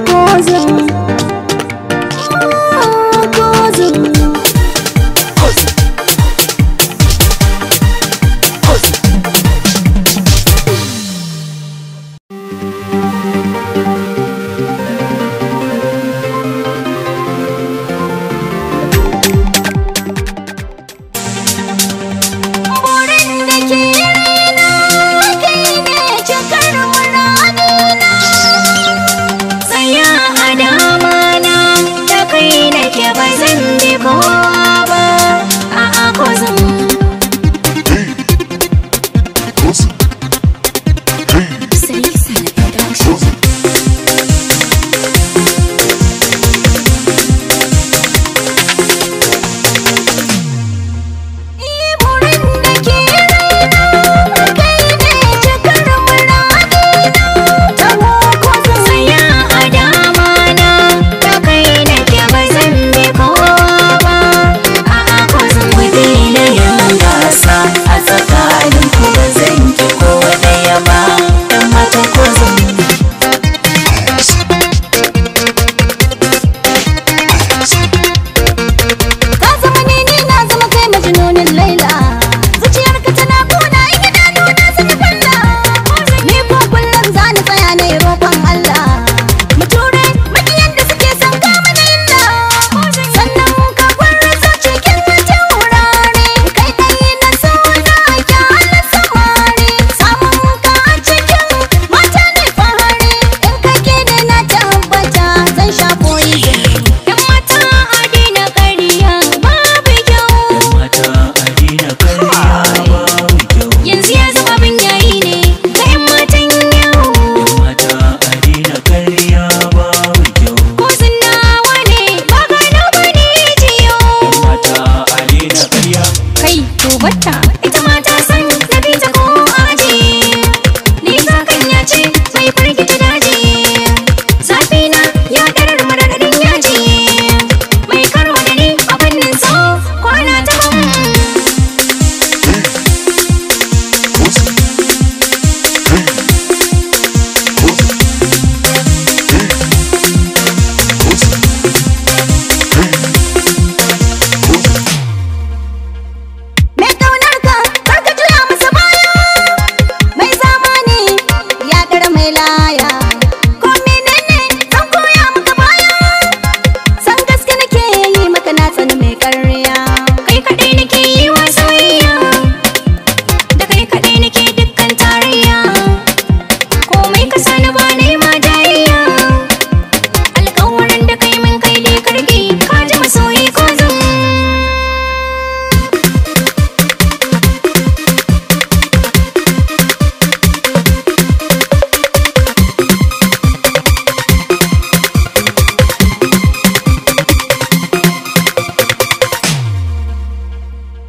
Cousin, cousin.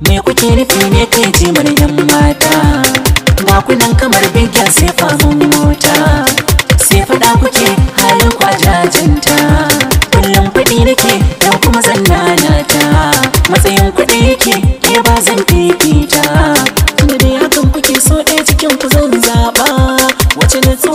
Me kuke nufi ne kai ce yan mata? Ba kunan kamar bigya sai famun mota. Sai faɗa kuke halin kwajajenta. Kullum faɗi nake yau kuma zan nanata. Matsayin kuɗi yake ke ba zan fifita. Tunda dai hakan kuke so ɗaya cikin ku zan zaɓa. Wace nutsuwa